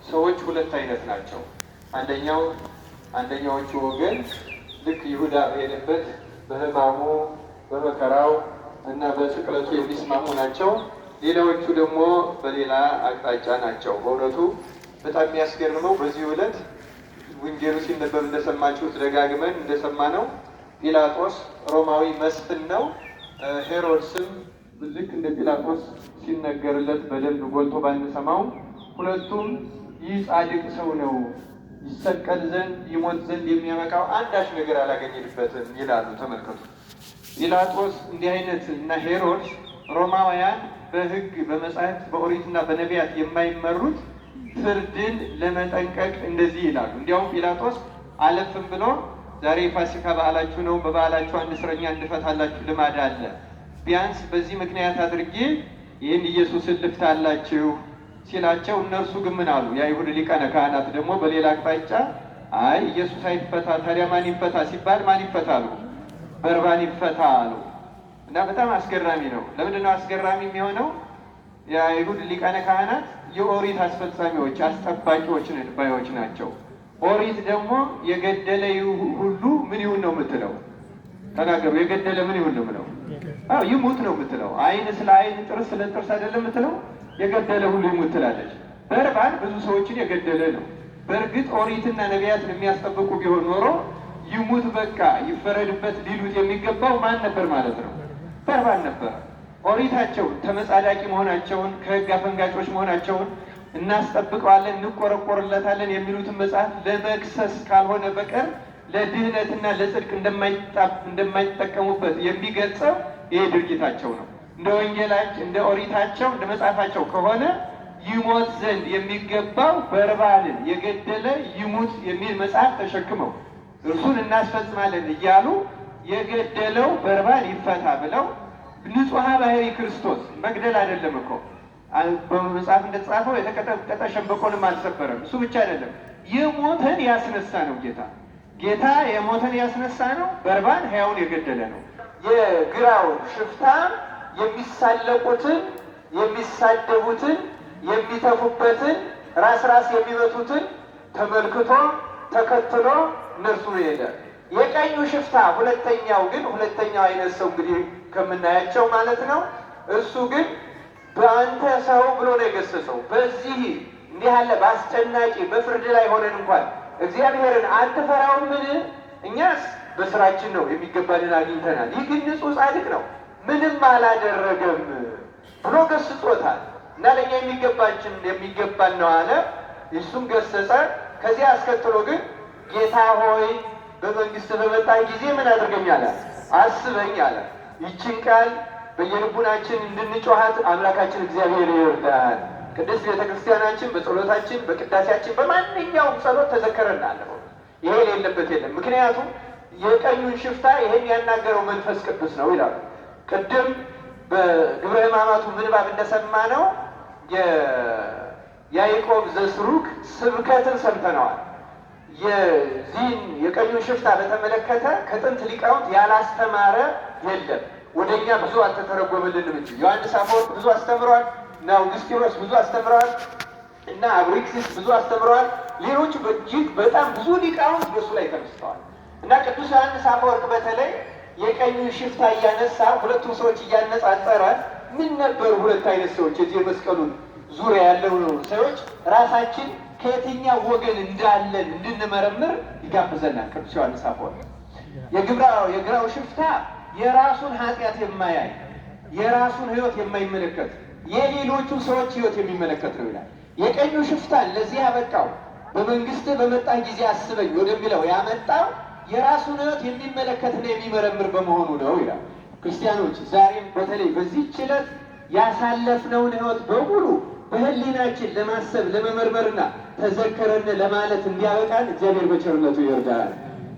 ሰዎች ሁለት አይነት ናቸው። አንደኛዎቹ ወገን ልክ ይሁዳ በሄደበት በሕማሙ በመከራው እና በስቅለቱ የሚስማሙ ናቸው። ሌላዎቹ ደግሞ በሌላ አቅጣጫ ናቸው። በእውነቱ በጣም የሚያስገርመው በዚህ ዕለት ወንጌሉ ሲነበብ እንደሰማችሁት ደጋግመን እንደሰማነው ጲላጦስ ሮማዊ መስፍን ነው። ሄሮድስም ልክ እንደ ጲላጦስ ሲነገርለት በደንብ ጎልቶ ባንሰማው ሁለቱም ይህ ጻድቅ ሰው ነው፣ ይሰቀል ዘንድ ይሞት ዘንድ የሚያበቃው አንዳች ነገር አላገኘንበትም ይላሉ። ተመልከቱ። ጲላጦስ እንዲህ አይነት እና ሄሮድስ ሮማውያን በሕግ በመጻሕፍት በኦሪትና በነቢያት የማይመሩት ፍርድን ለመጠንቀቅ እንደዚህ ይላሉ። እንዲያውም ጲላጦስ አለፍም ብሎ ዛሬ የፋሲካ በዓላችሁ ነው፣ በበዓላችሁ አንድ እስረኛ እንድፈታላችሁ ልማድ አለ። ቢያንስ በዚህ ምክንያት አድርጌ ይህን ኢየሱስን ልፍታላችሁ ሲላቸው እነርሱ ግን ምን አሉ? የአይሁድ ሊቃነ ካህናት ደግሞ በሌላ አቅጣጫ አይ ኢየሱስ አይፈታ፣ ታዲያ ማን ይፈታ ሲባል ማን ይፈታ አሉ? በርባን ይፈታ አሉ። እና በጣም አስገራሚ ነው። ለምንድን ነው አስገራሚ የሚሆነው? የአይሁድ ሊቃነ ካህናት የኦሪት አስፈጻሚዎች አስጠባቂዎች ነን ባዮች ናቸው። ኦሪት ደግሞ የገደለ ሁሉ ምን ይሁን ነው የምትለው? ተናገሩ። የገደለ ምን ይሁን ነው የምለው? አዎ ይሙት ነው የምትለው። ዓይን ስለ ዓይን፣ ጥርስ ስለ ጥርስ አይደለም የምትለው። የገደለ ሁሉ ይሙት ትላለች። በርባን ብዙ ሰዎችን የገደለ ነው። በእርግጥ ኦሪትና ነቢያትን የሚያስጠብቁ ቢሆን ኖሮ ይሙት በቃ ይፈረድበት ሊሉት የሚገባው ማን ነበር ማለት ነው? በርባን ነበር። ኦሪታቸውን ተመጻዳቂ መሆናቸውን ከሕግ አፈንጋጮች መሆናቸውን እናስጠብቀዋለን እንቆረቆርለታለን የሚሉትን መጽሐፍ ለመክሰስ ካልሆነ በቀር ለድህነትና ለጽድቅ እንደማይጠቀሙበት የሚገልጸው ይሄ ድርጊታቸው ነው። እንደ ወንጌላቸው፣ እንደ ኦሪታቸው፣ እንደ መጽሐፋቸው ከሆነ ይሞት ዘንድ የሚገባው በርባንን የገደለ ይሙት የሚል መጽሐፍ ተሸክመው እርሱን እናስፈጽማለን እያሉ የገደለው በርባን ይፈታ ብለው ንጹሐ ባህሪ ክርስቶስ መግደል አይደለም እኮ በመጽሐፍ እንደተጻፈው የተቀጠቀጠ ሸምበቆንም አልሰበረም። እሱ ብቻ አይደለም የሞተን ያስነሳ ነው ጌታ። ጌታ የሞተን ያስነሳ ነው። በርባን ሕያውን የገደለ ነው። የግራው ሽፍታ የሚሳለቁትን፣ የሚሳደቡትን፣ የሚተፉበትን፣ ራስ ራስ የሚመቱትን ተመልክቶ ተከትሎ እነርሱ ሄደ። የቀኙ ሽፍታ ሁለተኛው ግን ሁለተኛው አይነት ሰው እንግዲህ ከምናያቸው ማለት ነው። እሱ ግን በአንተ ሰው ብሎ ነው የገሰጸው። በዚህ እንዲህ ያለ በአስጨናቂ በፍርድ ላይ ሆነን እንኳን እግዚአብሔርን አትፈራውምን? እኛስ በስራችን ነው የሚገባንን አግኝተናል። ይህ ግን ንጹሕ ጻድቅ ነው፣ ምንም አላደረገም ብሎ ገስጾታል። እና ለእኛ የሚገባችን የሚገባን ነው አለ። እሱም ገሰጸ። ከዚያ አስከትሎ ግን ጌታ ሆይ በመንግስት በመጣ ጊዜ ምን አድርገኝ አለ? አስበኝ አለ። ይችን ቃል በየልቡናችን እንድንጮሃት አምላካችን እግዚአብሔር ይርዳል። ቅድስት ቤተ ክርስቲያናችን በጸሎታችን በቅዳሴያችን በማንኛውም ጸሎት ተዘከረናል። ይሄ የሌለበት የለም። ምክንያቱም የቀኙን ሽፍታ ይሄን ያናገረው መንፈስ ቅዱስ ነው ይላሉ። ቅድም በግብረ ሕማማቱ ምንባብ እንደሰማነው የያዕቆብ ዘስሩግ ስብከትን ሰምተነዋል። የዚህን የቀኙን ሽፍታ በተመለከተ ከጥንት ሊቃውንት ያላስተማረ የለም። ወደኛ ብዙ አልተተረጎመልንም እንጂ ዮሐንስ አፈወርቅ ብዙ አስተምረዋል፣ እና አውግስጢኖስ ብዙ አስተምረዋል፣ እና አብሪክሲስ ብዙ አስተምረዋል። ሌሎቹ እጅግ በጣም ብዙ ሊቃውንት በሱ ላይ ተነስተዋል። እና ቅዱስ ዮሐንስ አፈወርቅ በተለይ የቀኙን ሽፍታ እያነሳ ሁለቱም ሰዎች እያነጻጸረ ምን ነበሩ ሁለት አይነት ሰዎች የዚህ የመስቀሉን ዙሪያ ያለው ሰዎች ራሳችን ከየትኛው ወገን እንዳለን እንድንመረምር ይጋብዘናል ቅዱስ ዮሐንስ አፈወርቅ። የግራው ሽፍታ የራሱን ኃጢአት የማያይ የራሱን ሕይወት የማይመለከት የሌሎቹን ሰዎች ሕይወት የሚመለከት ነው ይላል። የቀኙ ሽፍታን ለዚህ ያበቃው በመንግስት በመጣ ጊዜ አስበኝ ወደሚለው ያመጣው የራሱን ሕይወት የሚመለከትና የሚመረምር በመሆኑ ነው ይላል። ክርስቲያኖች ዛሬም በተለይ በዚህች ዕለት ያሳለፍነውን ሕይወት በሙሉ በሕሊናችን ለማሰብ ለመመርመርና ተዘከረን ለማለት እንዲያበቃን እግዚአብሔር በቸርነቱ ይርዳል።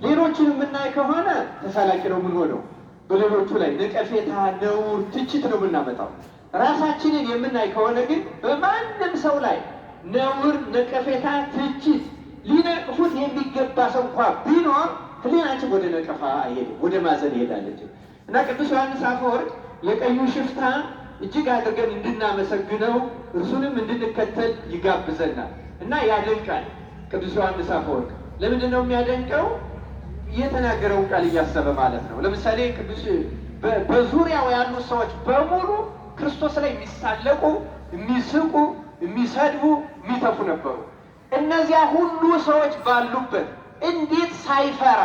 ሌሎችን የምናይ ከሆነ ተሳላቂ ነው የምንሆነው። በሌሎቹ ላይ ነቀፌታ፣ ነውር፣ ትችት ነው የምናመጣው። ራሳችንን የምናይ ከሆነ ግን በማንም ሰው ላይ ነውር፣ ነቀፌታ፣ ትችት ሊነቅፉት የሚገባ ሰው እንኳ ቢኖር ሕሊናችን ወደ ነቀፋ አይሄድም፣ ወደ ማዘን ይሄዳለች። እና ቅዱስ ዮሐንስ አፈወርቅ የቀኙ ሽፍታ እጅግ አድርገን እንድናመሰግነው እርሱንም እንድንከተል ይጋብዘናል። እና ያደንቃል። ቅዱስ ዮሐንስ አፈወርቅ ለምንድን ነው የሚያደንቀው? የተናገረውን ቃል እያሰበ ማለት ነው። ለምሳሌ ቅዱስ በዙሪያው ያሉ ሰዎች በሙሉ ክርስቶስ ላይ የሚሳለቁ፣ የሚስቁ፣ የሚሰድቡ፣ የሚተፉ ነበሩ። እነዚያ ሁሉ ሰዎች ባሉበት እንዴት ሳይፈራ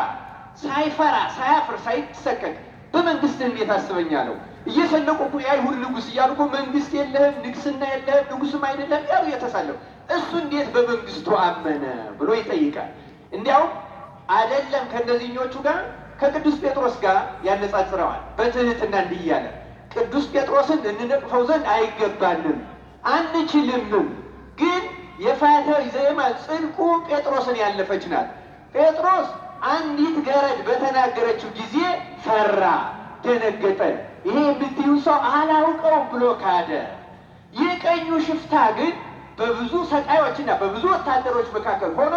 ሳይፈራ ሳያፍር ሳይሰቀቅ በመንግስት እንዴት አስበኛለሁ? እየሰለቁ እኮ የአይሁድ ንጉሥ እያሉ እኮ መንግስት የለህም፣ ንግስና የለህም፣ ንጉስም አይደለም ያሉ እየተሳለቁ እሱ እንዴት በመንግስቱ አመነ ብሎ ይጠይቃል። እንዲያውም አይደለም ከእነዚህኞቹ ጋር ከቅዱስ ጴጥሮስ ጋር ያነጻጽረዋል። በትህትና እንዲህ እያለ ቅዱስ ጴጥሮስን እንነቅፈው ዘንድ አይገባንም፣ አንችልምም። ግን የፈያታዊ ዘየማን ጽድቁ ጴጥሮስን ያለፈች ናት። ጴጥሮስ አንዲት ገረድ በተናገረችው ጊዜ ፈራ፣ ደነገጠ። ይሄ የምትዩ ሰው አላውቀውም ብሎ ካደ። የቀኙ ሽፍታ ግን በብዙ ሰቃዮችና በብዙ ወታደሮች መካከል ሆኖ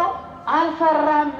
አልፈራም።